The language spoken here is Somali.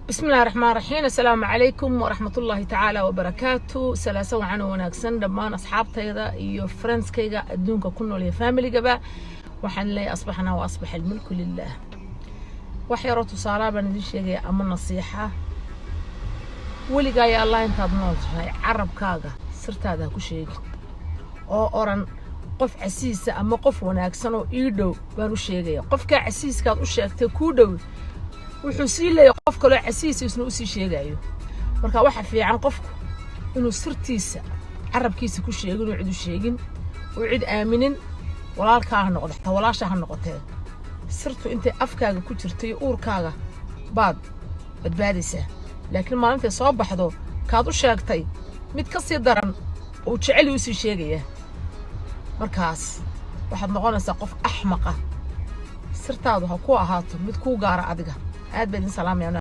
Bismi illahi raxmaan raxiim. Assalaamu calaykum waraxmatullaahi tacaala wabarakaatu. Salaasa wacan oo wanaagsan dhammaan asxaabtayda iyo friendskayga adduunka ku nool iyo familigaba. Waxaan leeyahay: أصبحنا وأصبح الملك لله. Wax yaroo tusaalaa baan idin sheegaya ama nasiixa. Weligaa ya Allah, intaad nool tahay, carabkaaga sirtaada ha ku sheegin oo oran qof casiisa ama qof wanaagsan oo ii dhow baan u sheegaya. Qofkaa casiiskaad u sheegtay kuu dhow wuxuu sii leeyahay qof kaloo casiisa, isna usii sheegayo. Marka waxa fiican qofku inuu sirtiisa carabkiisa ku sheegin oo cid u sheegin oo cid aaminin. Walaalkaa ha noqdo, xataa walaasha ha noqotee, sirtu intay afkaaga ku jirto iyo uurkaaga baad badbaadaysaa, laakiin maalintay soo baxdo, kaad u sheegtay mid ka sii daran oo jeceli usii sheegaya, markaas waxaad noqonaysaa qof axmaqa. Sirtaadu ha ku ahaato mid kuu gaara adiga. Aad baa idin salaamaya.